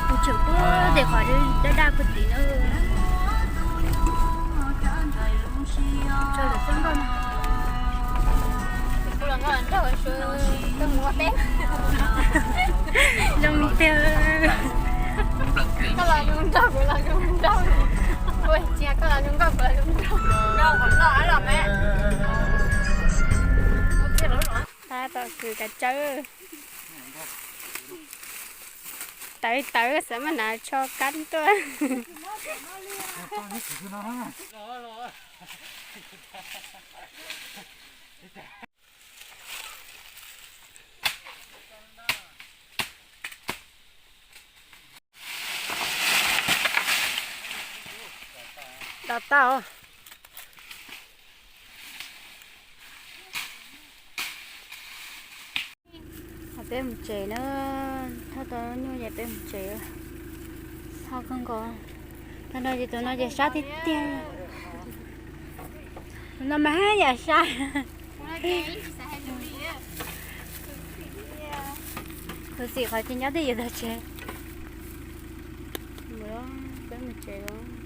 Tus tsawm puag tej qhov daj daj puag tim no. Tso lawm txoj nkauj no. Zoo tiag. Koj los zoo nraug, kuv los zoo nraug. Ua cas koj los zoo nkauj, kuv los zoo nraug. Tab tom kws kav tsawb. Tawv tawv xav maj nav tsho kab tuaj. Tau tau. Peb mus tsev na, thauj tau nyuj ces peb mus tsev. Ho kawg nkaus. Tag no ces tus no ces sab tiag tiag. Tus no mas haj yam sab. Khuv xim qhov tsis nyob twj ywm tog tsev. Mus, peb mus tsev.